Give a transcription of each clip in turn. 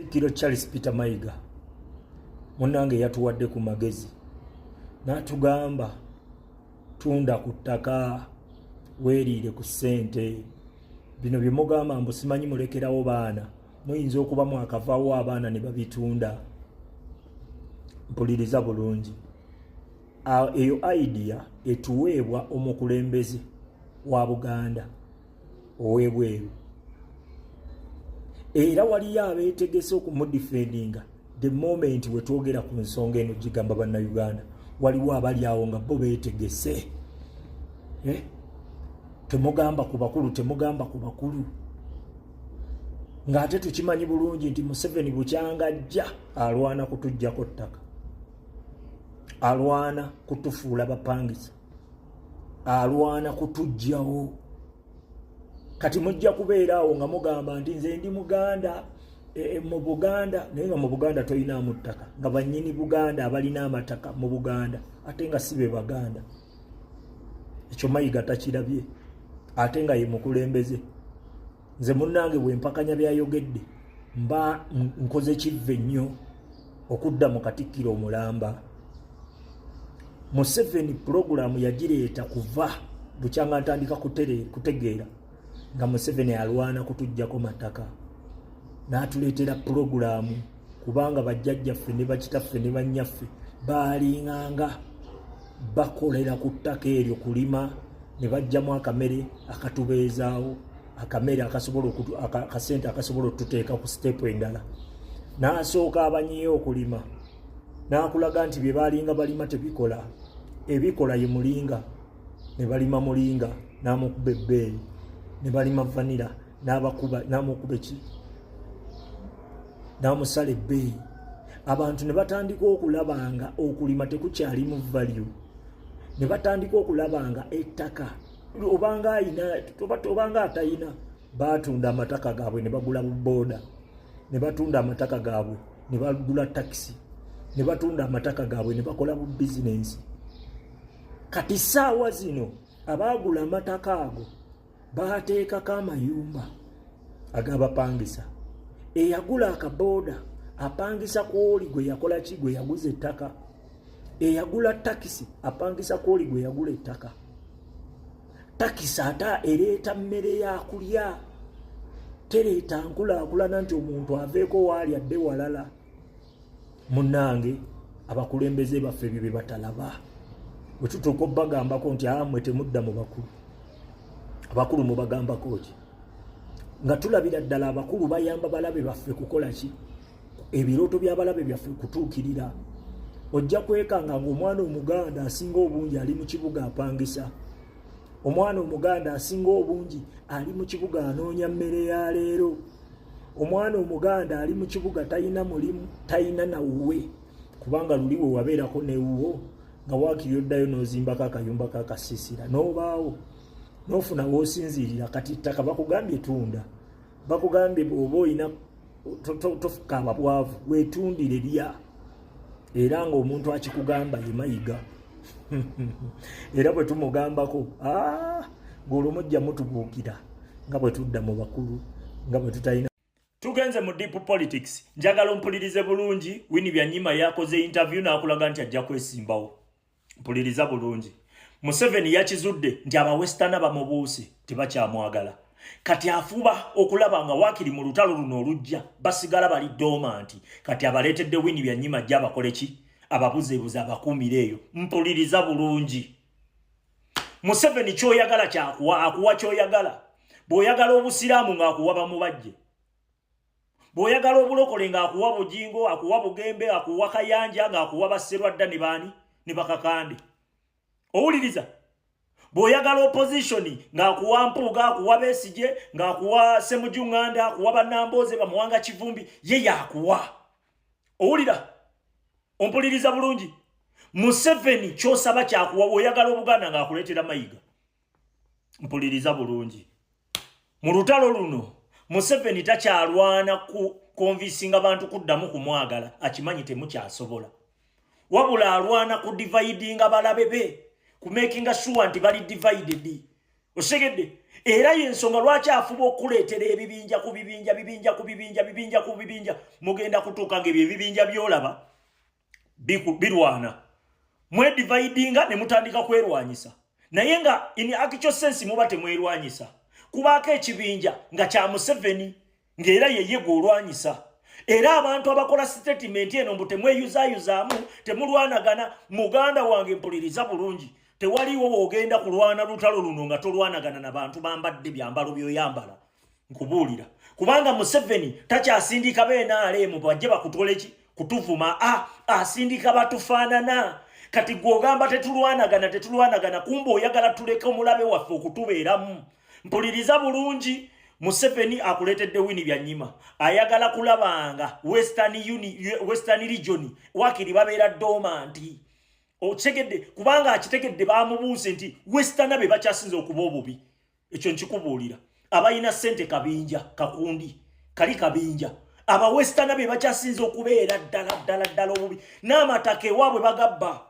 Katikkiro Charles Peter Mayiga munnange yatuwadde ku magezi n'atugamba, "Tunda ku ttaka, weeriire ku ssente. Bino bye mugamba mbu simanyi mulekerawo baana, muyinza okuba mwakavaawo abaana ne babitunda." Mpuliriza bulungi, eyo idea etuweebwa omukulembeze wa Buganda ow'ebweru, era waliyo abeetegese okumudefendinga. The moment we twogera ku nsonga eno, gigamba Bannayuganda, waliwo abali awo nga bo beetegese, eh? Temugamba ku bakulu, temugamba ku bakulu, ng'ate tukimanyi bulungi nti Museveni bukyanga ajja alwana kutuggyako ttaka, alwana kutufuula bapangisa, alwana kutuggyawo. Kati mujja kubeera awo nga mugamba nti nze ndi Muganda, mu Buganda, naye nga mu Buganda tolinaamu ttaka, nga bannyini Buganda abalina amataka mu Buganda ate nga si be Baganda. Ekyo Mayiga takirabye, ate nga ye mukulembeze. Nze munnange bwe mpakanya byayogedde, mba nkoze kivve nnyo okudda mu katikkiro omulamba. Museveni pulogulaamu yagireeta kuva bukyanga ntandika kutegeera nga Museveni alwana kutuggyako mataka, n'atuleetera pulogulaamu, kubanga bajjajjaffe ne bakitaffe ne bannyaffe baalinganga bakolera ku ttaka eryo kulima ne bajjamu akamere akatubeezaawo, akamere akasobola, akasente akasobola otuteeka ku step endala. N'asooka abanyiye okulima, n'akulaga nti bye baalinga balima tebikola, ebikola ye mulinga. Ne balima mulinga, n'amukuba ebbeeyi. Ne balima vanilla, n'abakuba, n'amukuba eki, n'amusala ebbeeyi. Abantu ne batandika okulaba nga okulima tekukyalimu value, ne batandika okulaba nga ettaka obanga ayina obanga atayina. Batunda amataka gaabwe ne bagula bubooda, ne batunda amataka gaabwe ne bagula takisi, ne batunda amataka gaabwe ne bakola bu bizinensi. Kati saawa zino abaagula amataka ago baateekako amayumba agabapangisa. Eyagula akabooda apangisa kwoli gwe yakola ki, gwe yaguza ettaka. Eyagula takisi apangisa kwoli gwe yagula ettaka. Takisi ate ereeta mmere yakulya, tereeta nkulaakulana nti omuntu aveeko waali adde walala. Munnange, abakulembeze baffe ebyo bye batalaba. Bwe tutuuka obbagambako nti amwe temudda mu bakulu, abakulu mubagambako ki, nga tulabira ddala abakulu bayamba balabe baffe kukola ki, ebirooto by'abalabe byaffe kutuukirira. Ojja kwekanga ng'omwana Omuganda asinga obungi ali mu kibuga apangisa, omwana Omuganda asinga obungi ali mu kibuga anoonya mmere ya leero, omwana Omuganda ali mu kibuga talina mulimu, talina nawuwe, kubanga luli we wabeerako newuwo nga waakiri oddayo n'ozimbako akayumba kakasiisira n'obaawo n'ofuna w'osinziirira. Kati ttaka bakugambye tunda, bakugambye oba oyina tofuka bwavu, weetundire lya. Era ng'omuntu akikugamba ye Mayiga, era bwe tumugambako, ng'olwo mujja mutubuukira nga bwe tudda mu bakulu, nga bwe tutalina. Tugenze mu deep politics. Njagala ompulirize bulungi. Winnie Byanyima yakoze interview n'akulaga nti ajja kwesimbawo. Mpuliriza bulungi, Museveni yakizudde nti abawestana bamubuuse, tebakyamwagala. Kati afuba okulaba nga waakiri mu lutalo luno olujja basigala bali dormant. Kati abaleetedde Winnie Byanyima, ajja abakole ki, ababuzeebuze, abakuumire eyo. Mpuliriza bulungi, Museveni kyoyagala kyakuwa, akuwa kyoyagala. Bw'oyagala Obusiraamu ng'akuwa Bamubajje, bw'oyagala obulokole ng'akuwa Bujingo, akuwa Bugembe, akuwa Kayanja, ng'akuwa Basserwadda ne baani ne Bakakande. Owuliriza? Bw'oyagala opposition ng'akuwa Mpuuga, akuwa Besigye, ng'akuwa Ssemujju Nganda, akuwa Bannambooze, Bamuwanga Kivumbi, ye yakuwa. Owulira? Ompuliriza bulungi, Museveni kyosaba kyakuwa. Bw'oyagala Obuganda ng'akuleetera Mayiga. Mpuliriza bulungi, mu lutalo luno Museveni takyalwana ku convincinga bantu kuddamu kumwagala, akimanyi temukyasobola, wabula alwana ku dividinga balabe be, ku makinga sure nti bali divided. Osegedde? Era yensonga lwaki afuba okukuleetera ebibinja ku bibinja, bibinja ku bibinja, bibinja ku bibinja. Mugenda kutuuka nga ebyo ebibinja byolaba birwana, mwedividinga ne mutandika kwerwanyisa, naye nga in actual sense muba temwerwanyisa. Kubaako ekibinja nga kya Museveni, ng'era yeye gw'olwanyisa. Era abantu abakola sitatimenti eno mbu temweyuzayuzaamu, temulwanagana, muganda wange mpuliriza bulungi, tewaliiwo w'ogenda kulwana lutalo luno nga tolwanagana na bantu bambadde byambalo by'oyambala. Nkubuulira, kubanga Museveni takyasindika bnrm bajje bakutole ki kutuvuma, a asindika batufaanana. Kati gwe ogamba tetulwanagana, tetulwanagana, kumba oyagala tuleke omulabe waffe okutubeeramu. Mpuliriza bulungi, Museveni akuleetedde Winnie Byanyima, ayagala kulabanga Western Region wakiri babeera dormant. Okitegedde? Kubanga akitegedde, bamubuuse nti Western be bakyasinze okuba obubi. Ekyo nkikubuulira, abalina ssente kabinja kakundi kali kabinja, Abawestana be bakyasinze okubeera ddala ddala ddala obubi, n'amataka ewaabwe bagabba.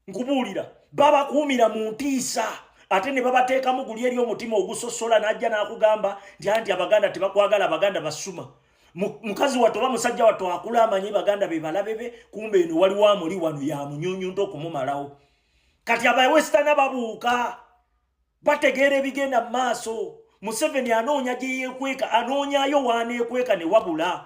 Nkubuulira, babakuumira mu ntiisa, ate ne babateekamu guli eri omutima ogusosola. N'ajja n'akugamba nti anti Abaganda tebakwagala, Abaganda basuma. Mukazi wattu oba musajja wattu akula amanyi Baganda be balabe be, kumbe eno waliwo amuli wano yamunyunyunta okumumalawo. Kati Abawestana babuuka, bategeera ebigenda mu maaso. Museveni anoonya gye yeekweka, anoonyayo waaneekweka ne wabula.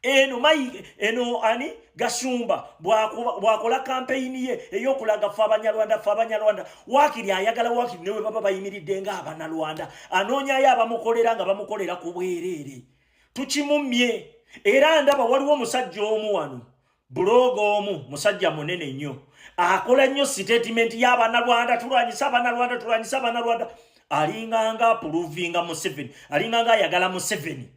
Eno mayi eno ani Gashumba bw'akola kampeyini ye ey'okulaga ffe Abanyarwanda, ffe Abanyarwanda, waakiri ayagala waakiri ne we baba bayimiridde ng'Abanyarwanda, anoonyayo abamukolera nga bamukolera ku bwereere. Tukimumye. Era ndaba waliwo omusajja omu wano, blogger omu, musajja munene nnyo, akola nnyo sitatimenti y'Abanyarwanda, tulwanyisa Abanyarwanda, tulwanyisa Abanyarwanda. Alinganga approvinga Museveni, alinganga ayagala Museveni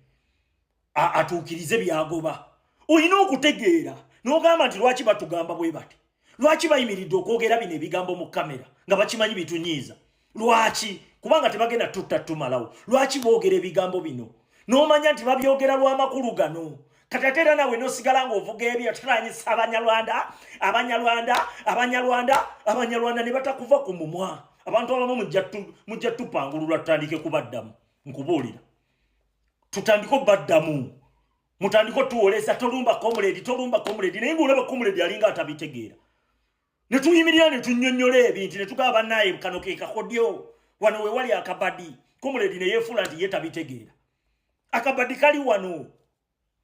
atuukirize byagoba. Olina okutegeera n'ogamba nti lwaki batugamba bwe bati? Lwaki bayimiridde okwogera bino ebigambo mu kamera nga bakimanyi bitunyiiza? Lwaki? Kubanga tebagenda tutta tumalawo. Lwaki boogera ebigambo bino? N'omanya nti babyogera lw'amakulu gano. Kati ate era naawe n'osigala ng'ovuga ebyo, tulwanyisa Abanyarwanda, Abanyarwanda, Abanyarwanda, Abanyarwanda, ne batakuva ku mumwa. Abantu abamu mujja tupangululwa, tutandike kubaddamu. Nkubuulira, tutandike obaddamu, mutandike otuwoleza, tolumba comrade, tolumba comrade, naye ngaolaba comrade alinga atabitegeera. Ne tuyimirira ne tunnyonnyola ebintu ne tugaba, bannaye kano ke kakodyo, wano we wali akabadi. Comrade ne yeefuula nti ye tabitegeera, akabadi kali wano.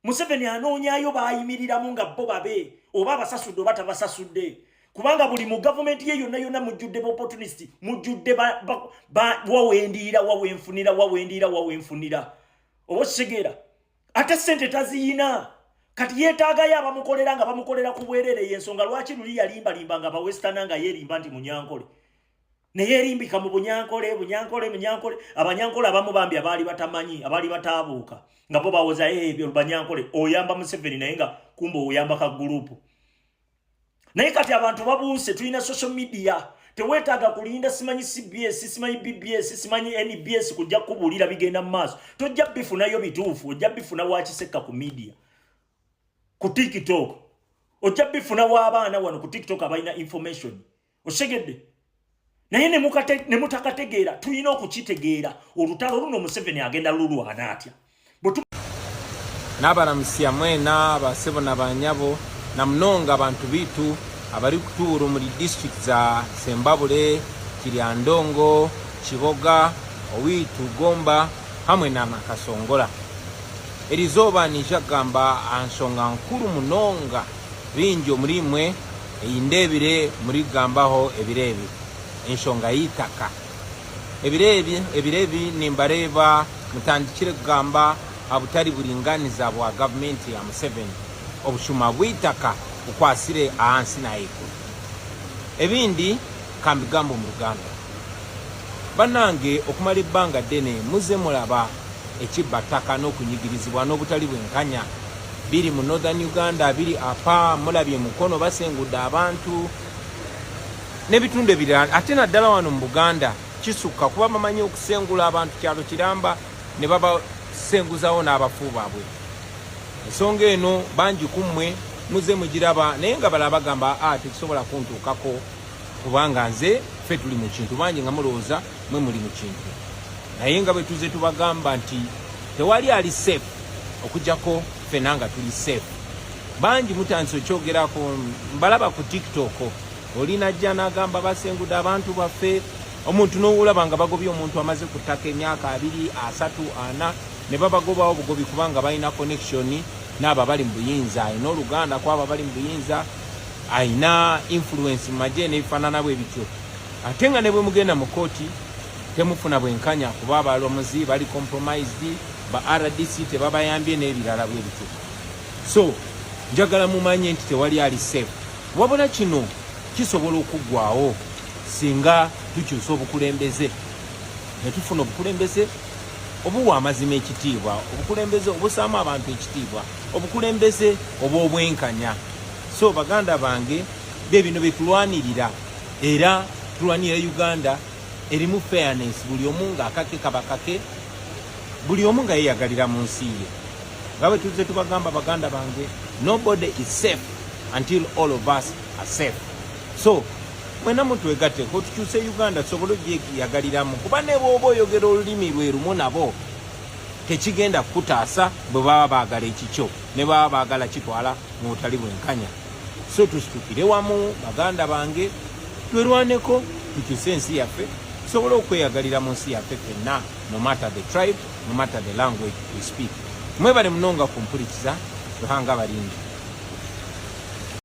Museveni anoonyayo bayimiriramu nga bo babe oba abasasudde oba tabasasudde, kubanga buli mu gavumenti ye yonna yonna mujjudde opportunist, mujjudde wawendiira, wawenfunira, wawendiira, wawenfunira, oba okitegeera? Ate sente taziyina, kati yeetaagayo abamukolera nga bamukolera ku bwereere. Yensonga lwaki luli yalimbalimba nga bawestana, nga yeerimba nti Munyankole, neyeerimbika mu Bunyankole, Bunyankole, Bunyankole. Abanyankole abamu bambi abaali batamanyi, abaali bataabuuka, nga bo bawoza ebyo Banyankole oyamba Museveni, naye nga kumba oyamba ka group. Naye kati abantu babuuse, tulina social media, teweetaaga kulinda simanyi CBS, simanyi BBS, simanyi NBS kujja kubuulira bigenda mu maaso. Tojja bifunayo bituufu, ojja bifuna wakisekka ku media, ku TikTok, ojja bifuna w'abaana wano ku TikTok abalina information. Osegedde? Naye ne mutakategeera, tulina okukitegeera olutalo luno Museveni agenda lulwana atya. N'abaramusya mwena abasebo na banyabo, na munonga abantu bitu abari kutuura omuri district za Sembabule, Kiryandongo, Kiboga, Owitu, Gomba hamwe na Nakasongola. Erizooba niija kugamba aha nshonga nkuru munonga bingi omuri imwe ei ndeebire murikugambaho ebiro ebi, enshonga y'eitaka. Ebiro ebi ebiro ebi nimbareeba mutandikire kugamba aha butari buringaniza bwa gavumenti ya Museveni, obushuma bw'eitaka bukwatsire ahansi n'ahaiguru. Ebindi kambigambe omu Luganda. Banange, okumara ebbanga ddene muze muraba ekibba ttaka n'okunyigirizibwa n'obutali bwenkanya biri mu Northern Uganda, biri apa mulabye Mukono basengudde abantu n'ebitundu ebirala, ate naddala wano mu Buganda kisukka kuba bamanyi okusengula abantu kyalo kiramba ne babasenguzawo n'abafu baabwe. Ensonga eno bangi ku mmwe muze mugiraba, naye nga balala bagamba, a tekisobola kuntuukako kubanga nze ffe tuli mu kintu. Bangi nga mulowooza mwe muli mu kintu. Naye nga bwe tuze tubagamba nti tewali ali safe okujjako ffena nga tuli safe. Bangi mutandise okyogerako, mbalaba ku TikTok, oli najja n'agamba basengudde abantu baffe. Omuntu n'owulaba nga bagobye omuntu amaze ku ttaka emyaka 20, 30, 40, ne babagobawo bugobi kubanga balina connection n'abo abali mu buyinza, alina oluganda ku abo abali mu buyinza, alina influence mu magye n'ebifaanana bwe bityo. Ate nga ne bwe mugenda mu kkooti temufuna bwenkanya kuba abalamuzi bali compromised, ba RDC tebabayambye n'ebirala bwe bityo. So njagala mumanye nti tewali ali safe. Wabula kino kisobola okuggwawo singa tukyusa obukulembeze ne tufuna obukulembeze obuwa amazima ekitiibwa, obukulembeze obusaamu abantu ekitiibwa, obukulembeze obw'obwenkanya. So baganda bange, bye bino bye tulwanirira, era tulwanirira Uganda erimu fairness, buli omu ng'akake kaba kake, buli omu nga yeeyagalira mu nsi ye. Nga bwe tuzze tubagamba baganda bange, nobody is safe until all of us are safe. So mwena mutwegatteko tukyuse Uganda tusobole ogyeyagaliramu, kuba ne bw'oba oyogera olulimi lwe lumu nabo tekigenda kukutaasa bwe baba baagala ekikyo, ne baba baagala kitwala mu butali bwenkanya. So tusitukire wamu baganda bange, twerwaneko tukyuse ensi yaffe, tusobole okweyagalira mu nsi yaffe ffenna, no matter the tribe, no matter the language we speak. Mwebale munonga kumpurikiza. Ruhanga abarinde.